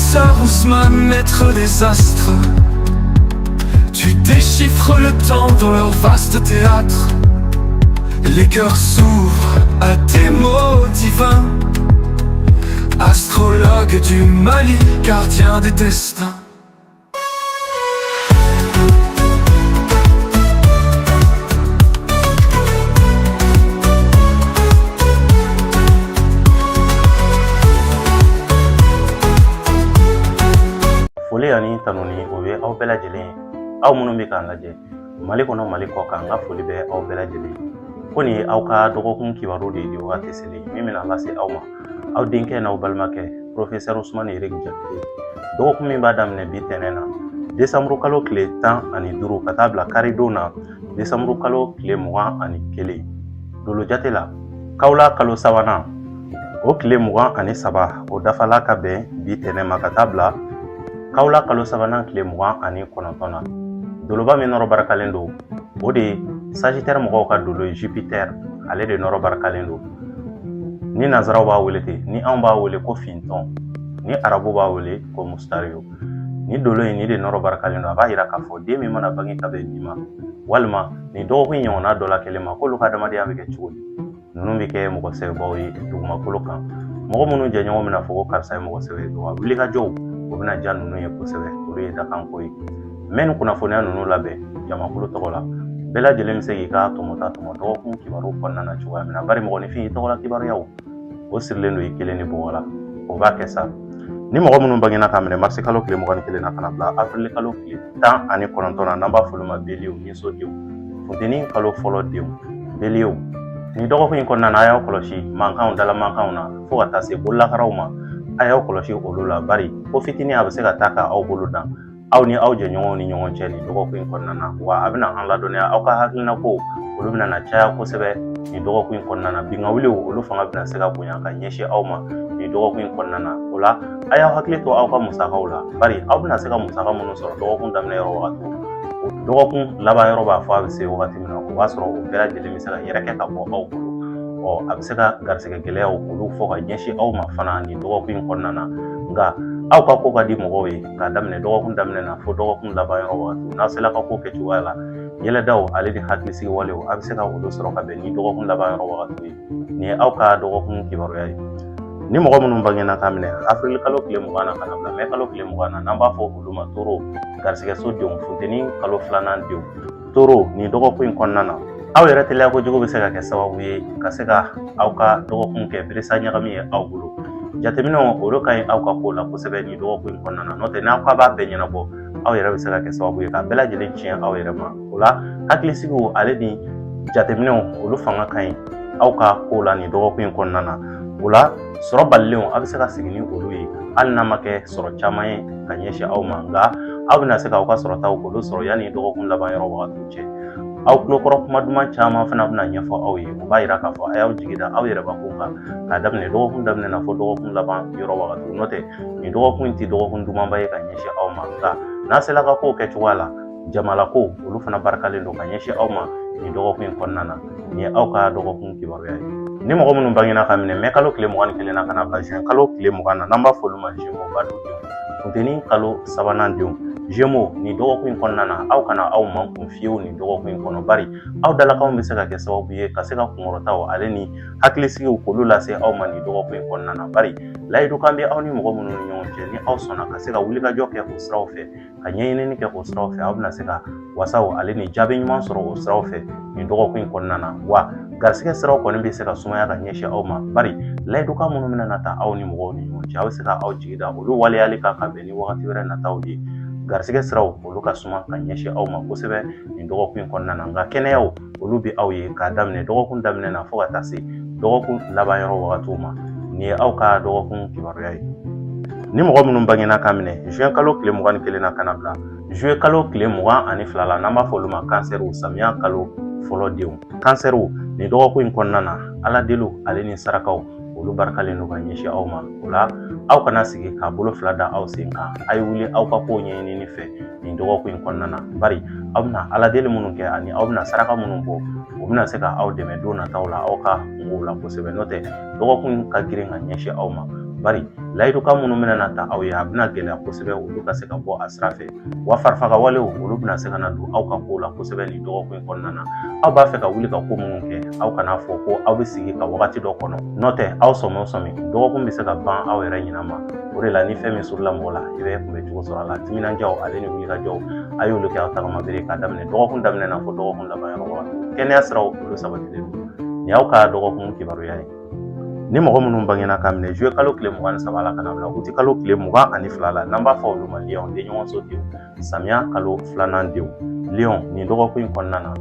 Professeur Ousmane, maître des astres, tu déchiffres le temps dans leur vaste théâtre. Les cœurs s'ouvrent à tes mots divins. Astrologue du Mali, gardien des destins. Foli ani tanuni, o bɛ aw bɛɛ lajɛlen ye, aw minnu bɛ k'an lajɛ Mali kɔnɔ, Mali kɔ kan. N ka foli bɛ aw bɛɛ lajɛlen ye. Ko nin ye aw ka dɔgɔkun kibaru de ye, wagati selen min bɛna lase aw ma, aw denkɛ n'aw balimakɛ, Professeur Usumani Eric Jakite. Dɔgɔkun min b'a daminɛ bi tɛnɛn na, desanburu kalo tile 15, ka taa bila karidon na, desanburu kalo tile 21, dolo jate la, kawula kalo sabanan o tile 23, o dafala ka bɛn bi tɛnɛn ma, ka taa bila kawula kalo sabanan tile 29 na. Doloba min nɔrɔ barikalen don, o de ye Sagittaire mɔgɔw ka dolo ye, Jupiter, ale de nɔrɔ barikalen don. Ni nanzaraw b'a wele ten, ni anw b'a wele ko fintɔn, ni arabu b'a wele ko mustariyo. Ni dolo in, ni de nɔrɔ barikalen don. A b'a yira k'a fɔ den min mana bange ka bɛn bi ma, walima nin dɔgɔkun in ɲɔgɔnna dɔ la kelen ma, k'olu ka adamadenya bɛ kɛ cogo di? Ninnu bɛ kɛ mɔgɔ sɛbɛbaw ye dugumakolo kan, mɔgɔ minnu jɛɲɔgɔn bɛna fɔ ko karisa ye mɔgɔ sɛbɛ ye. Wa wulikajɔw, o bɛna diya ninnu ye kosɛbɛ. Olu ye dakanko ye. N bɛ nin kunnafoniya ninnu labɛn jamakulu tɔgɔ la. Bɛɛ lajɛlen bɛ se k'i ka tɔmɔta tɔmɔ dɔgɔkun kibaru kɔnɔna na cogoya min na, bari mɔgɔninfin, i tɔgɔla kibaruyaw, o sirilen don i kelen ni bɔgɔ la. O b'a kɛ sa. Ni mɔgɔ minnu bangena k'a minɛ marisi kalo tile 21 na ka na bila avril kalo tile 19 na, n'an b'a fɔ olu ma beliyew, nisodenw, funteni kalo fɔlɔ denw, beliyew, nin dɔgɔkun in kɔnɔna na, a y'aw kɔlɔsi mankanw, dala mankanw na, fo ka taa se bololakaraw ma. A y'aw kɔlɔsi olu la, bari ko fitinin a bɛ se ka taa ka aw bolo dan aw ni aw jɛɲɔgɔnw ni ɲɔgɔn cɛ nin dɔgɔkun in kɔnɔna na. Wa a bɛna an ladɔnniya, aw ka hakilina ko olu bɛna na caya kosɛbɛ nin dɔgɔkun in kɔnɔna na. Binkanwuliw, olu fanga bɛna se ka bonya ka ɲɛsin aw ma nin dɔgɔkun in kɔnɔna na. O la, a y'aw hakili to aw ka musakaw la, bari aw bɛna se ka musaka minnu sɔrɔ dɔgɔkun daminɛ yɔrɔ wagati, dɔgɔkun laban yɔrɔ b'a fɔ a bɛ se wagati min na, o b'a sɔrɔ o bɛɛ lajɛlen bɛ se ka yɛrɛkɛ ka bɔ aw bolo. Ɔ, a bɛ se ka garisɛgɛ gɛlɛyaw olu fɔ ka ɲɛsin aw ma fana nin dɔgɔkun in kɔnɔna na. Nka aw ka ko ka di mɔgɔw ye k'a daminɛ dɔgɔkun daminɛ na fo dɔgɔkun laban yɔrɔ wagati. N'aw sela ka ko kɛ cogoya la, yɛlɛdaw ale ni hakilisigi walew, a bɛ se ka olu sɔrɔ ka bɛn ni dɔgɔkun laban yɔrɔ wagati ye. Nin ye aw ka dɔgɔkun kibaruya ye. Ni mɔgɔ minnu bangena k'a minɛ avril kalo tile 20 na ka na bila mɛ kalo tile 20 na, n'an b'a fɔ olu ma toro, garisɛgɛso denw, funteni kalo filanan denw, toro, nin dɔgɔkun in kɔnɔna na, aw yɛrɛ teliya kojugu bɛ se ka kɛ sababu ye ka se ka aw ka dɔgɔkun kɛ beresa ɲagami ye aw bolo. Jateminɛw, olu ka ɲi aw ka ko la kosɛbɛ nin dɔgɔkun in kɔnɔna na. N'o tɛ, n'aw k'a b'a bɛɛ ɲɛnabɔ, aw yɛrɛ bɛ se ka kɛ sababu ye ka bɛɛ lajɛlen tiɲɛ aw yɛrɛ ma. O la, hakilisigiw ale ni jateminɛw, olu fanga ka ɲi aw ka ko la nin dɔgɔkun in kɔnɔna na. O la, sɔrɔ balilenw, a bɛ se ka segin ni olu ye, hali n'a ma kɛ sɔrɔ caman ye ka ɲɛsin aw ma. Nka aw bɛna se k'aw ka sɔrɔtaw k'olu sɔrɔ yanni dɔgɔkun laban yɔrɔ wagatiw cɛ. Aw tulokɔrɔ kuma duman caman fana bɛna ɲɛfɔ aw ye. O b'a yira k'a fɔ a y'aw jigi da aw yɛrɛbakun kan k'a daminɛ dɔgɔkun daminɛ na fo dɔgɔkun laban yɔrɔ wagatiw. N'o tɛ, nin dɔgɔkun in tɛ dɔgɔkun dumanba ye ka ɲɛsin aw ma. Nka n'a sela ka kow kɛ cogoya la, jamalako, olu fana barikalen don ka ɲɛsin aw ma nin dɔgɔkun in kɔnɔna na. Nin ye aw ka dɔgɔkun kibaruya ye. Ni mɔgɔ minnu bangena ka minɛ mɛ kalo tile 21 na ka na bila juin kalo tile 20 na, n'an b'a fɔ olu ma Gémeaux, ba denw, funteni kalo sabanan denw, Gémeaux, nin dɔgɔkun in kɔnɔna na, aw kana aw mankun fiyewu nin dɔgɔkun in kɔnɔ, bari aw dalakanw bɛ se ka kɛ sababu ye ka se ka kunkɔrɔtaw ale ni hakilisigiw k'olu lase aw ma nin dɔgɔkun in kɔnɔna na. Bari layidukan bɛ aw ni mɔgɔ minnu ni ɲɔgɔn cɛ, ni aw sɔnna ka se ka wulikajɔ kɛ o siraw fɛ, ka ɲɛɲinini kɛ o siraw fɛ, aw bɛna se ka wasaw ale ni jaabi ɲuman sɔrɔ o siraw fɛ nin dɔgɔkun in kɔnɔna na. Wa garisɛgɛ siraw kɔni bɛ se ka sumaya ka ɲɛsin aw ma, bari layidukan minnu bɛna na ta aw ni mɔgɔw ni ɲɔgɔn cɛ, aw bɛ se ka aw jigi da olu waleyali kan ka bɛn ni wagati wɛrɛ nataw ye. Garisɛgɛ siraw, olu ka suma ka ɲɛsin aw ma kosɛbɛ nin dɔgɔkun in kɔnɔna na. Nka kɛnɛyaw, olu bɛ aw ye k'a daminɛ dɔgɔkun daminɛ na fo ka taa se dɔgɔkun laban yɔrɔ wagatiw ma. Nin ye aw ka dɔgɔkun kibaruya ye. Ni mɔgɔ minnu bangena ka minɛ juin kalo tile 21 na ka na bila juillet kalo tile 22 la, n'an b'a fɔ olu ma kansɛriw, samiya kalo fɔlɔ denw, kansɛriw, nin dɔgɔkun in kɔnɔna na, ala deliw ale ni sarakaw, olu barikalen don ka ɲɛsin aw ma. O la, aw kana sigi k'a bolo fila da aw sen kan. A ye wuli aw ka kow ɲɛɲinini fɛ nin dɔgɔkun in kɔnɔna na, bari aw bɛna ala deli minnu kɛ ani aw bɛna saraka minnu bɔ, o bɛna se ka aw dɛmɛ don nataw la aw ka kungow la kosɛbɛ. N'o tɛ, dɔgɔkun ka girin ka ɲɛsin aw ma, bari Layidukan minnu bɛna na ta aw ye, a bɛna gɛlɛya kosɛbɛ olu ka se ka bɔ a sira fɛ. Wa farifaga walew, olu bɛna se ka na don aw ka kow la kosɛbɛ nin dɔgɔkun in kɔnɔna na. Aw b'a fɛ ka wuli ka ko minnu kɛ, aw kana fɔ ko aw bɛ sigi ka wagati dɔ kɔnɔ, n'o tɛ aw sɔmi o sɔmi, dɔgɔkun bɛ se ka ban aw yɛrɛ ɲinɛ ma. O de la, ni fɛn min surula mɔgɔ la, i bɛ kunbɛ cogo sɔrɔ a la. Timinandiyaw ale ni wulikajɔw, a y'olu kɛ aw tagama bere k'a daminɛ dɔgɔkun daminɛ na fo dɔgɔkun laban yɔrɔ wagati. Kɛnɛya siraw, olu sabatilen don. Nin y'aw ka dɔgɔkun kibaruya ye. Ni mɔgɔ minnu bangena k'a minɛ juillet kalo tile 23 la ka na bila uti kalo tile 22 la, n'an b'a fɔ olu ma lion, denɲɔgɔnso denw, samiya kalo filanan denw, lion, nin dɔgɔkun in kɔnɔna na,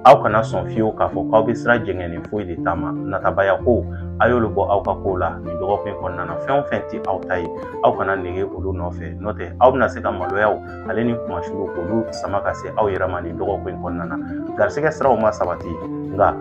aw kana sɔn fiyewu k'a fɔ k'aw bɛ sira jɛngɛnnen foyi de taama. Natabaya ko, a y'olu bɔ aw ka kow la nin dɔgɔkun in kɔnɔna na. Fɛn o fɛn ti aw ta ye, aw kana nege olu nɔfɛ, n'o tɛ aw bɛna se ka maloyaw ale ni kunmasuliw k'olu sama ka se aw yɛrɛ ma nin dɔgɔkun in kɔnɔna na. Garisigɛ siraw ma sabati, nka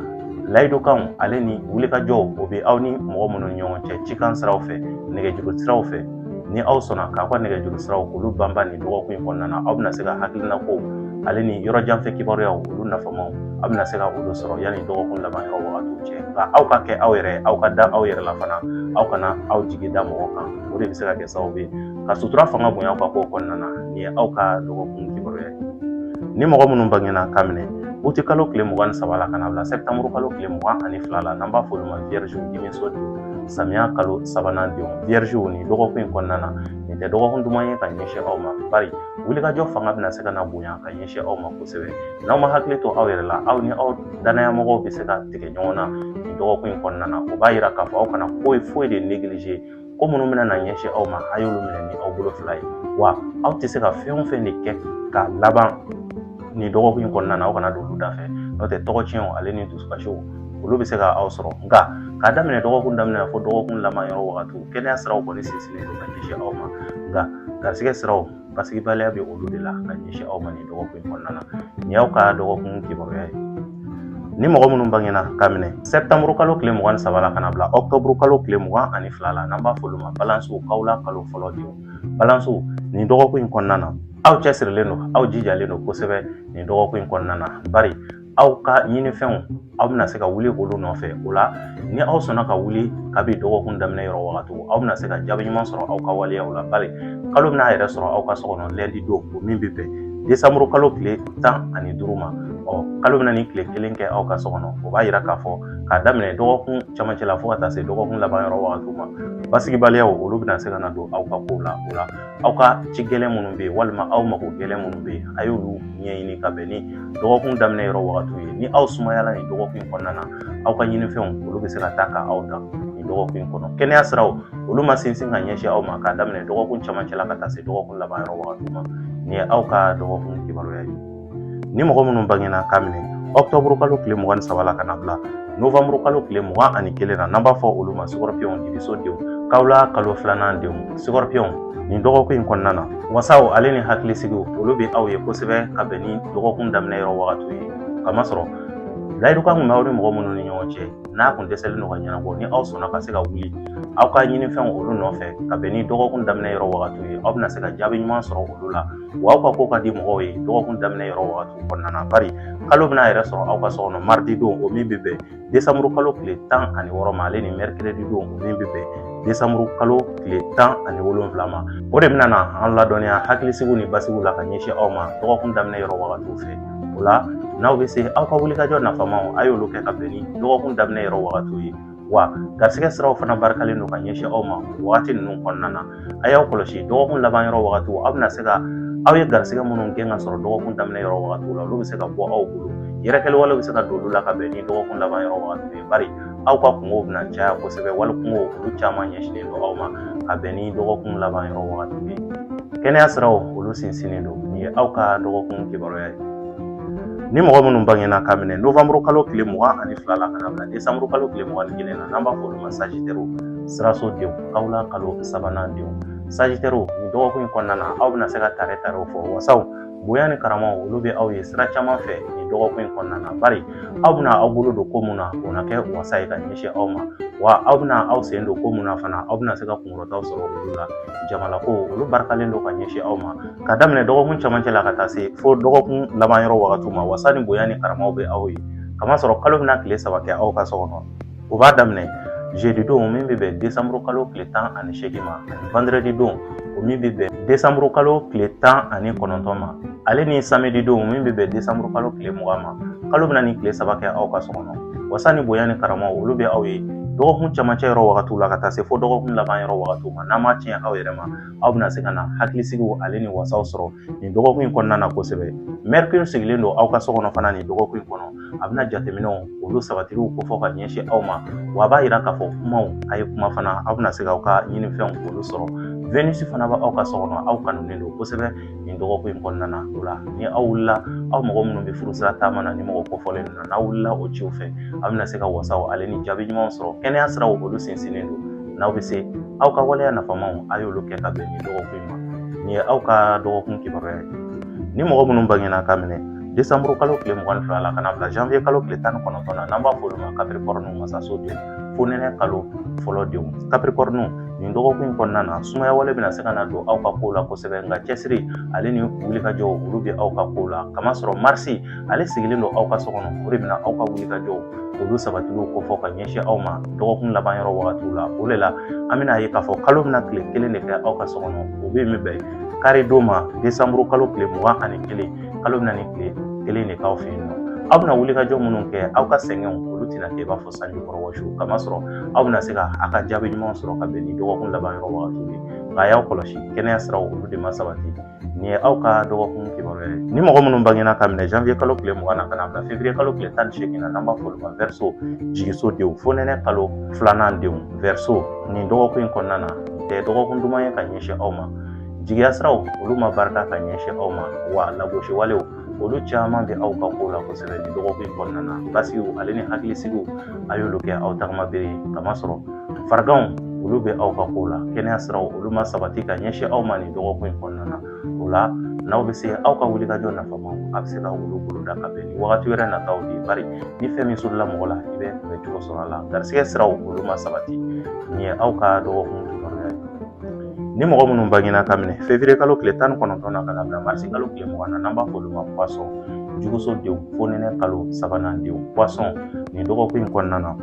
layidukanw ale ni wulikajɔw, o bɛ aw ni mɔgɔ minnu ni ɲɔgɔn cɛ cikan siraw fɛ, nɛgɛjuru siraw fɛ, ni aw sɔnna k'aw ka nɛgɛjuru siraw k'olu banban nin dɔgɔkun in kɔnɔna na, aw bɛna se ka hakilina kow ale ni yɔrɔ janfɛ kibaruyaw, olu nafamaw, aw bɛna se ka olu sɔrɔ yanni dɔgɔkun laban yɔrɔ wagatiw cɛ. Nka aw ka kɛ aw yɛrɛ, aw ka da aw yɛrɛ la fana, aw kana aw jigi da mɔgɔ kan. O de bɛ se ka kɛ sababu ye ka sutura fanga bonya aw ka kow kɔnɔna na. Nin ye aw ka dɔgɔkun kibaruya ye. Ni mɔgɔ minnu bangena k'a minɛ uti kalo tile 23 la ka na bila sɛptanburu kalo tile 22 la, n'an b'a fɔ olu ma vierge, dimiso denw, samiya kalo sabanan denw, vierge, nin dɔgɔkun in kɔnɔna na, nin tɛ dɔgɔkun duman ye ka ɲɛsin aw ma, bari wulikajɔ fanga bɛna se ka na bonya ka ɲɛsin aw ma kosɛbɛ. N'aw ma hakili to aw yɛrɛ la, aw ni aw danayamɔgɔw bɛ se ka tigɛ ɲɔgɔn na nin dɔgɔkun in kɔnɔna na. O b'a yira k'a fɔ aw kana foyi foyi de négliger. Ko minnu bɛna na ɲɛsin aw ma, a y'olu minɛ ni aw bolo fila ye. Wa aw tɛ se ka fɛn o fɛn de kɛ ka laban nin dɔgɔkun in kɔnɔna na, aw kana don olu da fɛ, n'o tɛ tɔgɔ tiɲɛw ale ni dusukasiw, olu bɛ se ka aw sɔrɔ. Nka k'a daminɛ dɔgɔkun daminɛ na fo dɔgɔkun laban yɔrɔ wagatiw, kɛnɛya siraw kɔni sinsinnen don ka ɲɛsin aw ma, nka garisigɛ siraw, basigibaliya bɛ olu de la ka ɲɛsin aw ma nin dɔgɔkun in kɔnɔna na. Nin y'aw ka dɔgɔkun kibaruya ye. Ni mɔgɔ minnu bangena k'a minɛ sɛptanburu kalo tile 23 la ka na bila ɔktɔburu kalo tile 22 la, n'an b'a fɔ olu ma balansiw, kawula kalo fɔlɔ denw, balansiw, nin dɔgɔkun in kɔnɔna na, aw cɛsirilen don, aw jijalen don kosɛbɛ nin dɔgɔkun in kɔnɔna na, bari aw ka ɲinifɛnw, aw bɛna se ka wuli olu nɔfɛ. O la, ni aw sɔnna ka wuli kabi dɔgɔkun daminɛ yɔrɔ wagatiw, aw bɛna se ka jaabi ɲuman sɔrɔ aw ka waleyaw la, bari kalo bɛna a yɛrɛ sɔrɔ aw ka so kɔnɔ lɛndi don, o min bɛ bɛn desanburu kalo tile 15 ma. Ɔ, kalo bɛna ni tile kelen kɛ aw ka so kɔnɔ. O b'a yira k'a fɔ k'a daminɛ dɔgɔkun camancɛ la fo ka taa se dɔgɔkun laban yɔrɔ wagatiw ma, basigibaliyaw, olu bɛna se ka na don aw ka kow la. O la, aw ka ci gɛlɛn minnu bɛ yen, walima aw mako gɛlɛn minnu bɛ yen, a y'olu ɲɛɲini ka bɛn ni dɔgɔkun daminɛ yɔrɔ wagatiw ye. Ni aw sumayala nin dɔgɔkun in kɔnɔna na, aw ka ɲinifɛnw, olu bɛ se ka taa ka aw dan nin dɔgɔkun in kɔnɔ. Kɛnɛya siraw, olu ma sinsin ka ɲɛsin aw ma k'a daminɛ dɔgɔkun camancɛ la ka taa se dɔgɔkun laban yɔrɔ wagatiw ma. Nin ye aw ka dɔgɔkun kibaruya ye. Ni mɔgɔ minnu bangena k'a minɛ ɔktɔburu kalo tile 23 la ka na bila novanburu kalo tile 21 na, n'an b'a fɔ olu ma scorpion, dibiso denw, kawula kalo filanan denw, scorpion, nin dɔgɔkun in kɔnɔna na, wasaw ale ni hakilisigiw, olu bɛ aw ye kosɛbɛ ka bɛn ni dɔgɔkun daminɛ yɔrɔ wagatiw ye. Kamasɔrɔ layidukan kun bɛ aw ni mɔgɔ minnu ni ɲɔgɔn cɛ, n'a kun dɛsɛlen don ka ɲɛnabɔ, ni aw sɔnna ka se ka wuli aw ka ɲinifɛnw olu nɔfɛ ka bɛn ni dɔgɔkun daminɛ yɔrɔ wagatiw ye, aw bɛna se ka jaabi ɲuman sɔrɔ olu la. Wa aw ka ko ka di mɔgɔw ye dɔgɔkun daminɛ yɔrɔ wagatiw kɔnɔna na, bari kalo bɛna yɛrɛ sɔrɔ aw ka so kɔnɔ mardi don, o min bɛ bɛn desanburu kalo tile 16 ma, ale ni mercredi don, o min bɛ bɛn desanburu kalo tile 17 ma. O de bɛna na an ladɔnniya hakilisigiw ni basigiw la ka ɲɛsin aw ma dɔgɔkun daminɛ yɔrɔ wagatiw fɛ. O la, n'aw bɛ se aw ka wulikajɔ nafamaw, a y'olu kɛ ka bɛn ni dɔgɔkun daminɛ yɔrɔ wagatiw ye. Wa garisigɛ siraw fana barikalen don ka ɲɛsin aw ma wagati ninnu kɔnɔna na. A y'aw kɔlɔsi dɔgɔkun laban yɔrɔ wagatiw, aw bɛna se ka aw ye garisigɛ minnu gɛn ka sɔrɔ dɔgɔkun daminɛ yɔrɔ wagatiw la, olu bɛ se ka bɔ aw bolo. Yɛrɛkɛli walew bɛ se ka don olu la ka bɛn ni dɔgɔkun laban yɔrɔ wagatiw ye, bari aw ka kungow bɛna caya kosɛbɛ, wali kungow, olu caman ɲɛsinnen don aw ma ka bɛn ni dɔgɔkun laban yɔrɔ wagatiw ye. Kɛnɛya siraw, olu sinsinnen don. Nin ye aw ka dɔgɔkun kibaruya ye. Ni mɔgɔ minnu bangena k'a minɛ novanburu kalo tile 22 la ka na bila desanburu kalo tile 21 na, n'an b'a fɔ olu ma sagitɛriw, siraso denw, kawula kalo sabanan denw, sagitɛriw, nin dɔgɔkun in kɔnɔna na, aw bɛna se ka tare tarew fɔ. Wasaw, bonya ni karamaw, olu bɛ aw ye sira caman fɛ nin dɔgɔkun in kɔnɔna na, bari aw bɛna aw bolo don ko mun na, o na kɛ wasa ye ka ɲɛsin aw ma. Wa aw bɛna aw sen don ko mun na fana, aw bɛna se ka kunkɔrɔtaw sɔrɔ olu la. Jamalako, olu barikalen don ka ɲɛsin aw ma ka daminɛ dɔgɔkun camancɛ la ka taa se fo dɔgɔkun laban yɔrɔ wagatiw ma. Wasa ni bonya ni karamaw bɛ aw ye, kamasɔrɔ kalo bɛna tile 3 kɛ aw ka so kɔnɔ. O b'a daminɛ Jeudi don min bɛ bɛn desanburu kalo tile 18 ma, ani vendredi don o min bɛ bɛn desanburu kalo tile 19 ma, ale ni samedi don min bɛ bɛn desanburu kalo tile 20 ma. Kalo bɛna nin tile 3 kɛ aw ka so kɔnɔ. Wasa ni bonya ni karamaw olu bɛ aw ye dɔgɔkun camancɛ yɔrɔ wagatiw la ka taa se fo dɔgɔkun laban yɔrɔ wagatiw ma. N'a ma tiɲɛ aw yɛrɛ ma, aw bɛna se ka na hakilisigiw ale ni wasaw sɔrɔ nin dɔgɔkun in kɔnɔna na kosɛbɛ. Mercure sigilen don aw ka so kɔnɔ fana nin dɔgɔkun in kɔnɔ. A bɛna jateminɛw olu sabatiliw kofɔ ka ɲɛsin aw ma, wa a b'a yira k'a fɔ kumaw a ye kuma fana, aw bɛna se k'aw ka ɲinifɛnw olu sɔrɔ. Venus fana bɛ aw ka so kɔnɔ, aw kanunen don kosɛbɛ nin dɔgɔkun in kɔnɔna na. O la ni aw wulila, aw mɔgɔ minnu bɛ furusira taama na ni mɔgɔ kofɔlen ninnu na, n'aw wulila o ciw fɛ, aw bɛna se ka wasaw ale ni jaabi ɲumanw sɔrɔ. Kɛnɛya siraw olu sinsinnen don. N'aw bɛ se, aw ka waleya nafamaw a y'olu kɛ ka bɛn nin dɔgɔkun in ma. Nin ye aw ka dɔgɔkun kibaruya ye. Ni mɔgɔ minnu bangena ka minɛ desanburu kalo tile 22 la ka na bila janvier kalo tile 19 na, n'an b'a fɔ olu ma Capricorne, masaso denw, fonɛnɛ kalo fɔlɔ denw, Capricorne, nin dɔgɔkun in kɔnɔna na, sumaya wale bɛna se ka na don aw ka kow la kosɛbɛ. Nka cɛsiri ale ni wulikajɔw olu bɛ aw ka kow la, kamasɔrɔ Marisi ale sigilen don aw ka so kɔnɔ. O de bɛna aw ka wulikajɔw olu sabatiliw kofɔ ka ɲɛsin aw ma dɔgɔkun laban yɔrɔ wagatiw la. O de la an bɛna ye k'a fɔ kalo bɛna tile 1 de kɛ aw ka so kɔnɔ, o bɛ min bɛn kari don ma, desanburu kalo tile 21. Kalo bɛna ni tile 1 de k'aw fɛ yen nɔ. Aw bɛna wulikajɔ minnu kɛ, aw ka sɛgɛnw olu tɛna kɛ i b'a fɔ sanji kɔrɔ wɔsi, kamasɔrɔ aw bɛna se ka aw ka jaabi ɲumanw sɔrɔ ka bɛn ni dɔgɔkun laban yɔrɔ wagatiw ye. Nka a y'aw kɔlɔsi, kɛnɛya siraw olu de ma sabati. Nin ye aw ka dɔgɔkun kibaruya ye. Ni mɔgɔ minnu bangena ka minɛ janvier kalo tile 20 na ka na bila février kalo tile 18 na, n'an b'a fɔ olu ma Verseau, jigiso denw, fonɛnɛ kalo filanan denw, Verseau, nin dɔgɔkun in kɔnɔna na, nin tɛ dɔgɔkun duman ye ka ɲɛsin aw ma. Jigiya siraw olu ma barika ka ɲɛsin aw ma, wa lagosi walew olu caman bɛ aw ka kow la kosɛbɛ nin dɔgɔkun in kɔnɔna na. Basigiw ale ni hakilisigiw a y'olu kɛ aw tagama bere ye, kamasɔrɔ fariganw olu bɛ aw ka kow la. Kɛnɛya siraw olu ma sabati ka ɲɛsin aw ma nin dɔgɔkun in kɔnɔna na. O la n'aw bɛ se, aw ka wulikajɔ nafamaw a bɛ se ka olu boloda ka bɛn ni wagati wɛrɛ nataw de ye, bari ni fɛn min sɔrɔla mɔgɔ la, i bɛ kunbɛ cogo sɔrɔ a la. Garisigɛ siraw olu ma sabati. Nin ye aw ka dɔgɔkun kibaruya ye. Ni mɔgɔ minnu bangena ka minɛ février kalo tile 19 na ka na bila marisi kalo tile 20 na, n'an b'a fɔ olu ma Poisson, juguso denw, fonɛnɛ kalo sabanan denw, Poisson, nin dɔgɔkun in kɔnɔna na,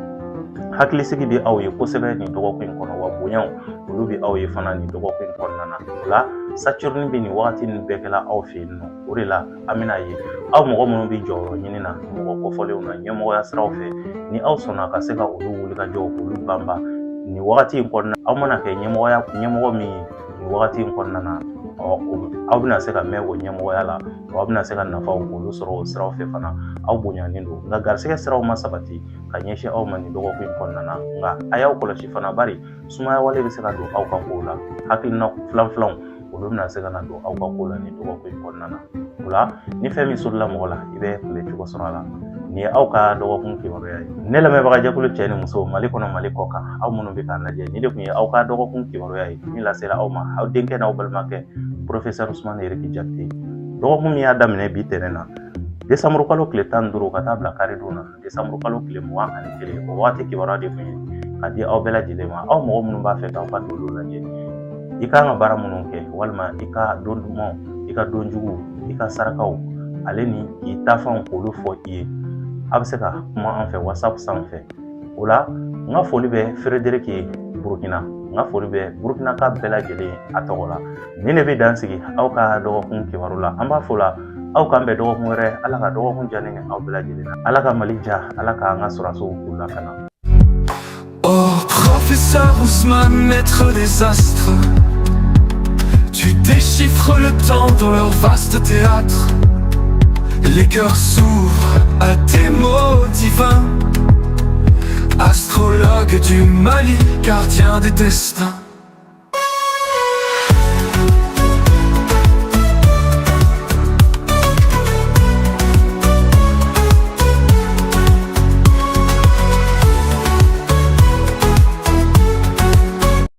hakilisigi bɛ aw ye kosɛbɛ nin dɔgɔkun in kɔnɔ, wa bonyaw olu bɛ aw ye fana nin dɔgɔkun in kɔnɔna na. O la Saturne bɛ nin wagati ninnu bɛɛ kɛla aw fɛ yen nɔ. O de la an bɛna ye aw mɔgɔ minnu bɛ jɔyɔrɔ ɲini na mɔgɔ kofɔlenw na ɲɛmɔgɔya siraw fɛ, ni aw sɔnna ka se ka olu wulikajɔw olu banba nin wagati in kɔnɔna, aw mana kɛ ɲɛmɔgɔ min ye nin wagati in kɔnɔna na, aw bɛna se ka mɛn o ɲɛmɔgɔya la, wa aw bɛna se ka nafaw olu sɔrɔ o siraw fɛ fana. Aw bonyanen don, nka garisigɛ siraw ma sabati ka ɲɛsin aw ma nin dɔgɔkun in kɔnɔna na. Nka a y'aw kɔlɔsi fana, bari sumaya wale bɛ se ka don aw ka kow la, hakilina filan filanw olu bɛna se ka na don aw ka kow la nin dɔgɔkun in kɔnɔna na. O la ni fɛn min sɔrɔla mɔgɔ la, i bɛ kunbɛ cogo sɔrɔ a la. Nin ye aw ka dɔgɔkun kibaruya ye. Ne lamɛnbagajɛkulu cɛ ni muso, Mali kɔnɔ, Mali kɔ kan, aw minnu bɛ k'an lajɛ, nin de tun ye aw ka dɔgɔkun kibaruya ye min lasera aw ma aw denkɛ n'aw balimakɛ professeur Usumani Eriki Jakite. Dɔgɔkun min y'a daminɛ bi tɛnɛn na, desanburu kalo tile 15 ka taa bila karidon na, desanburu kalo tile 21, o wagati kibaruya de tun ye ka di aw bɛɛ lajɛlen ma. Aw mɔgɔ minnu b'a fɛ k'aw ka dolo lajɛ, i kan ka baara minnu kɛ, walima i ka don dumanw, i ka don juguw, i ka sarakaw ale ni k'i tafanw k'olu fɔ i ye, a bɛ se ka kuma an fɛ WhatsApp sanfɛ. O la n ka foli bɛ Frédéric ye Burukina, n ka foli bɛ Burukinaka bɛɛ lajɛlen a tɔgɔ la. Nin de bɛ dan sigi aw ka dɔgɔkun kibaru la. An b'a fɔ la aw k'an bɛn dɔgɔkun wɛrɛ. Ala ka dɔgɔkun diya ne ni aw bɛɛ lajɛlen na. Ala ka Mali diya, Ala k'an ka sɔrɔdasiw k'u lakana. Oh, professeur Ousmane, maître des astres, tu déchiffres le temps dans leur vaste théâtre. Les cœurs s'ouvrent à tes mots divins. Astrologue du Mali, gardien des destins.